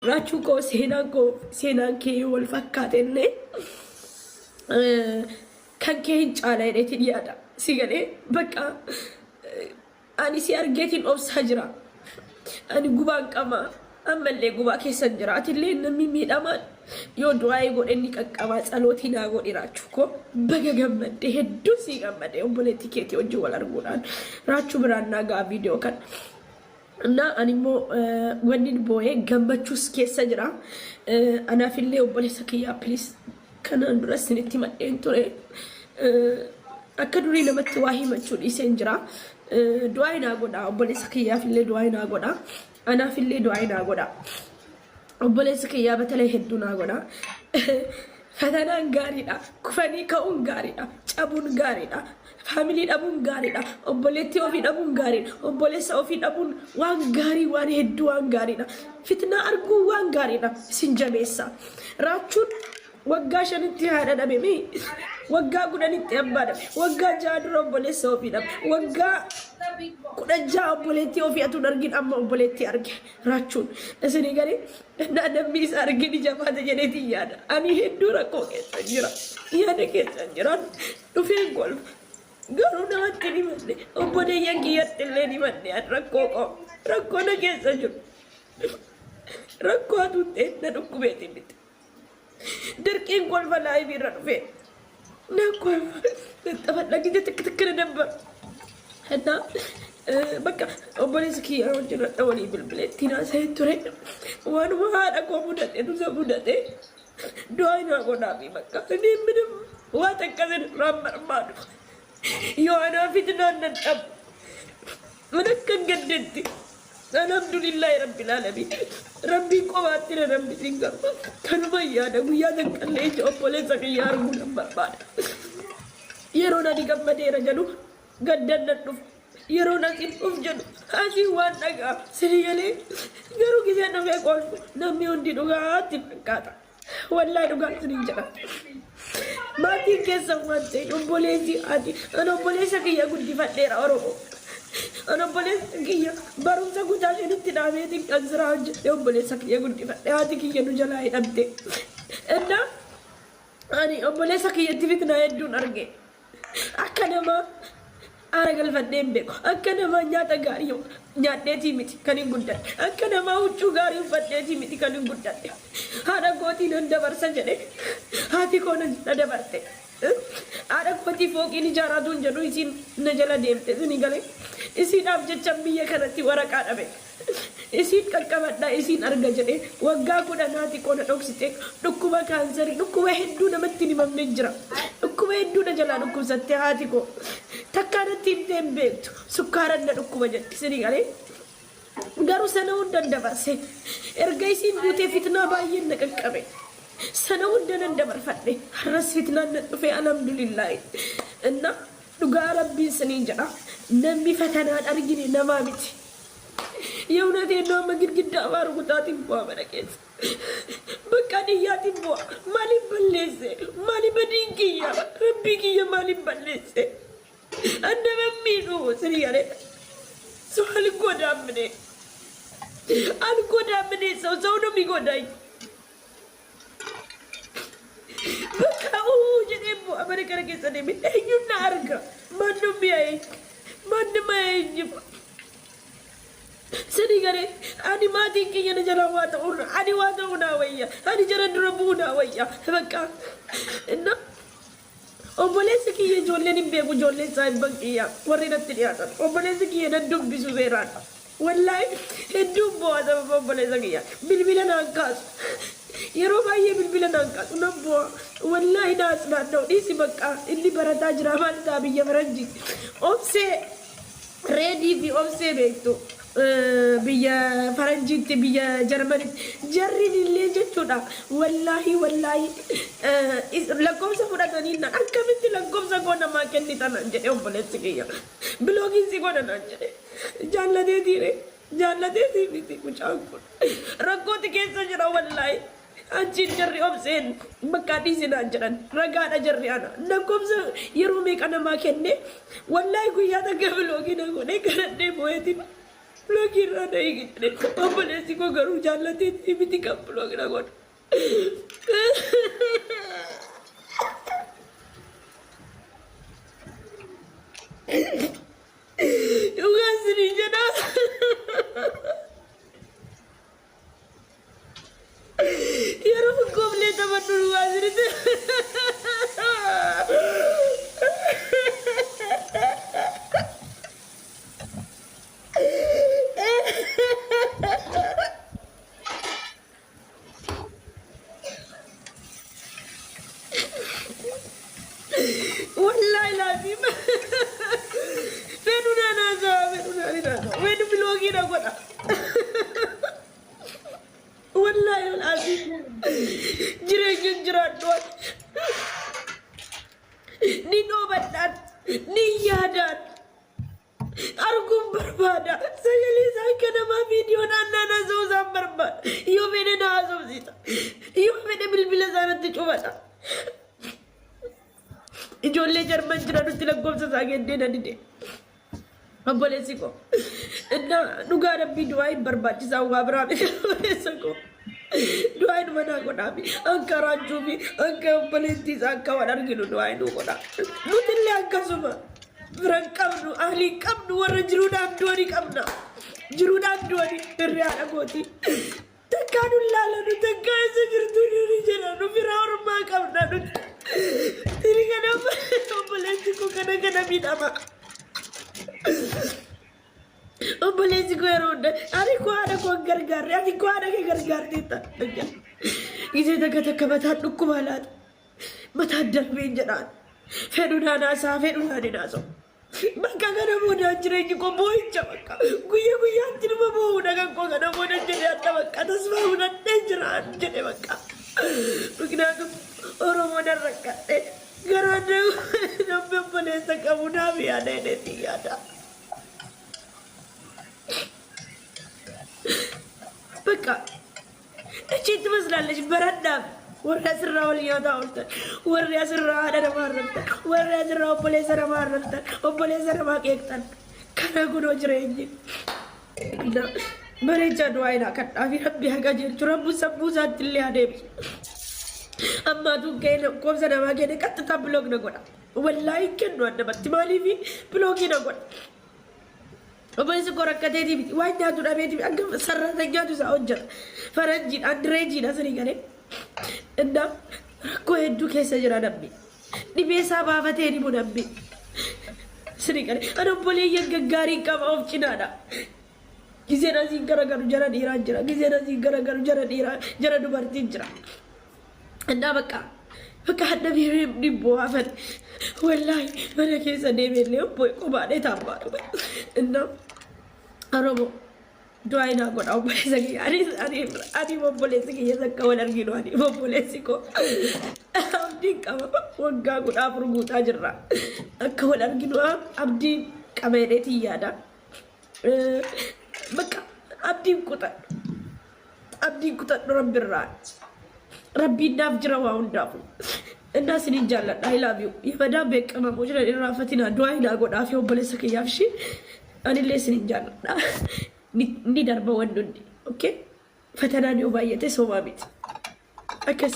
Raachuu koo seenaan koo seenaan kee yoo wal fakkaate illee kan kee hin caala jedheetiin yaada. Si galee bakka ani si argeetiin obsaa jira. Ani gubaan qaba. Ammallee gubaa keessan jira. Atillee namni miidhamaan yoo du'aa'ii godhe ni qaqqaba. Tsalootii naa godhi raachuu koo. Baga gammadde hedduu sii gammadde obboleettii keetii wajjin wal arguudhaan. Raachuu biraan naa ga'a viidiyoo kana. Innaa ani immoo wanni boo'ee gammachuus keessa jira. Anaafillee obboleessa kiyyaa please kanaan dura isinitti himadheen ture. Akka durii namatti waa himachuu dhiiseen jira. Du'aa naa godha obboleessa kiyyaafillee du'aa naa godha. Anaafillee du'aa naa godha. Obboleessa kiyyaa batalee hedduu naa godha. Fatanaan gaariidha. Kufanii ka'uun gaariidha. Cabuun gaariidha. Faamilii dhabuun gaariidha. Obboleettii ofii dhabuun gaariidha. Obboleessa ofii dhabuun waan gaarii waan hedduu waan gaariidha. Fitnaa arguun waan gaariidha. Isin jabeessa. Raachuun waggaa shanitti haadha dhabe mii waggaa 10tti abbaa dhabe waggaa 6 dura obboleessa ofii dhabe waggaa 16 obboleettii ofii atuun argin amma obboleettii arge raachuun isinii galee namni isa arge ni jabaata jedheetiin yaada ani hedduu rakkoo keessa jira yaada keessa jira dhufeen kolfa garuu namatti ni himanne obboleeyyan kiyyatti illee ni himanne an rakkoo koo rakkoo na keessa jiru rakkoo atuun ta'e na dhukkubeetiin miti. Dirqiin kolfa live irra dhufe. Nan kolfa. Taphadha gite takka takka na dabbara. Innaa bakka obboleessa kiyya wajjin hadha walii bilbilee ittiin haasa'ee ture. Waanuma haadha koo mudate nusa mudate. Du'aa naa godhaafi bakka. Inni minim waa takka sin irraan barbaadu. Yoo anaa fitnaan nan dhabu. An akkan gaddetti. Alhamdulillahi rabbil alamin. Rabbiin qofaatti na namni garba. Kanuma yaada guyyaa takkallee ija obboleessa kiyya arguu nan barbaada. Yeroon ani gammadeera jedhu gaddan nan dhufa. Yeroon asiin dhuf jedhu asiin waan dhagaa sini galee garuu giseen dhufee kolfu namni hundi dhugaatti fakkaata. Wallaahi dhugaa isiniin jedha. Maatiin keessan waan ta'e obboleessi ati an obboleessa kiyya guddifadheera Oromoo. An obboleessa kiyya barumsa kutaa shanitti dhaabeetiin kan siraa hojjedhe obboleessa kiyya guddifadhe haati kiyya nu jalaa hidhamte. Innaa ani obboleessa kiyyatti fitnaa hedduun arge. Akka namaa aara galfadhee hin beeku. Akka namaa nyaata gaarii nyaadheetii miti kan hin guddadhe. Akka namaa huccuu gaarii uffadheetii miti kan hin guddadhe. Haadha kootii nan dabarsa jedhe haati koo na dabarte. Haadha kootii fooqiin ijaaraatu hin jedhu isiin na jala deemte isinii galee. Isiidhaaf jecha biyya kanatti waraqaa dhabe. Isiin qaqqabadha isiin arga jedhee waggaa 10 haati koo na dhoksite dhukkuba kaansarii dhukkuba hedduu namatti hin himamne jira. Dhukkuba hedduu na jalaa dhukkubsatte haati koo. Takkaa natti himtee hin beektu. Sukkaaran na dhukkuba jetti isinii galee. Garuu sana hundan dabarse. Erga isiin duutee fitnaa baay'een na qaqqabe. Sana hunda nan dabarfadhe. Har'as fitnaan na dhufe alhamdulillaahi. Inna dhugaa rabbiin siniin jedha. Namni fatanaan argine namaa miti. የእውነቴን ነው. Amma girgiddaa afaan rukutaatiin bu'aa mana keessa. Bakka dhiyyaatiin bu'a. Maaliif balleesse? Maali badiin kiyya? Rabbii kiyya maaliif balleesse? Annama miidhu sini galee. ሰው አልጎዳም እኔ አልጎዳም እኔ ሰው ሰው ነው የሚጎዳኝ። Bakka uu jedhee bu'a mana kana keessa deeme eenyuun na arga? Maannoo mi'aaye? Maannoo eenyu? Sini galee ani maatiin kiyya na jalaa waa ta'uu ani waa ta'uu naa wayya ani jara dura bu'uu naa wayya bakka inna obboleessi kiyya ijoolleen hin beeku ijoolleen saahibban kiyya warri natti dhiyaatan obboleessi kiyya nan dubbisu seeraan wallaahi hedduun bu'aa sababa obboleessa kiyya bilbila naan kaasu yeroo baay'ee bilbila naan kaasu nan bu'a wallaahi naas naanna'u dhiisi bakka inni barataa jira maal ta'a biyya faranjiiti obsee Reedii fi obsee beektu biyya faranjiitti biyya jarmanitti jarriin illee jechuudha wallaahi wallaahi lakkoofsa fudhatanii naan akkamitti lakkoofsa koo namaa kennita naan jedhe obboleessi kiyya bilookiin si godha naan jedhe jaallateetiire jaallateetii miti mucaan kun rakkooti keessa jira wallaahi. Achiin jarri obseen bakka dhiisi naan jedhan ragaadha jarri ana lakkoofsa yeroo meeqa namaa kenne wallaahi guyyaa takka bilookii na godhee kadhadhee boo'eetiin Block irraa na hiiki jedhe. Obboleessi koo garuu jaallateetii miti kan block na godhu. Dhugaa isiniin jedha. Yeroo gooblee taphadhu dhugaa isinitti. Wallaahi laaziim. Fedhu naan haasawa, fedhu naan hin haasawa. Fedhu block na godha. Wallaahi laaziim. Jireenya hin jiraadhu ani. Ni dhoobadhaan, ni yaadaan. Arguun barbaada. Sagalee isaa akka namaa viidiyoon annaan haasa'uu isaan barbaada. Yoo fedhe na haasofsiisa. Yoo fedhe bilbila isaa natti cufata. Ijoollee Jarman jiranutti lakkoofsa isaa kennee na dide. Obboleessi koo. Inna dhugaa rabbii du'aa hin barbaachisaa waa biraa miti obboleessa koo. Du'aa inuma naa godhaafi akka raachuu fi akka obboleettii isaa akka wal arginu du'aa inuu godhaa. Nutillee akkasuma. Fira hin qabnu, ahlii hin qabnu, warra jiruudhaan du'ani qabna. Jiruudhaan du'ani firri haadha kooti. Takkaa nu laalanu, takkaa isa jirtu nuni jedha, nu fira ormaa qabna nuti. Tiri kana obboleessi koo kana kana miidhama. Obboleessi koo yeroo hunda ani koo haadha koo hin gargaarre, ati koo haadha kee gargaarteetta. Gisee takka takka mataan dhukkubaa laata. Mataan darbeen jedhaan. Fedhu naan haasaa, fedhu naan hin haasa'u. Bakka kana boodaan jireenyi koo boo'icha bakka. Guyya guyyaatti numa boo'uudha kan koo kana booda jedhe adda bakka tasfaa fudhadhee jiraan jedhe bakka. Miknaatum Oromoo nan rakkadhe. Garaan namni obboleessa qabu naaf yaada jedheetiin yaada. Bakka Ishii ትመስላለች baradhaaf warri asirraa wal nyaataa ooltan warri asirraa haadha namaa arrabtan warri asirraa obboleessa namaa arrabtan obboleessa namaa qeeqxan kana kunoo jireenyi. Bareechaa du'aa ilaa kadhaafi rabbi haa qajeelchu rabbi sammuu isaatti illee haa deebisu. Ammaatuun ka'ee lakkoofsa namaa kenne qaxxitaa block na godha. Wallaahi hin kennu an namatti maaliif block na godha. Obboleessi koo rakkateetii miti waan nyaatu dhabeetii miti akka sarratanyaatu isaa hojjeta. Faranjiidha andireejiidha sanii galee. Inna rakkoo hedduu keessa jira namni. Dhibee isaa baafatee ni namni. Sanii galee ani obboleeyyan gaggaariin qaba of cinaadha. Gizeen asiin garagaru jara dhiiraan jira. Gizeen asiin garagaru jara dhiiraa jara dubartiin jira. Innaa bakka bakka hadha ni bu'aafan wallaahi mana keessa deemeellee obbo qobaadhee taabbaadhu. Innaa Oromoo du'aa inaa godha obboleessa kiyya ani ani ani obboleessi kiyya sakka wal arginu ani obboleessi koo abdiin qaba waggaa 14 guutaa jirra akka wal arginu abdiin qaba jedheetiin yaada. Bakka abdiin kutadhu. Abdiin kutadhu rabbirraa. Rabbiin naaf jira waa hundaafu. Innaa isiniin jaalladha. I love you. Yabadaa beekama jiran irraa fatinaa du'aa hinaa godhaa fi obboleessa kiyyaaf ishii. Anillee isiniin jaalladha. Ni darba wanni hundi. Okay? Fatanaan yoo baay'ate somaa miti. Akkas.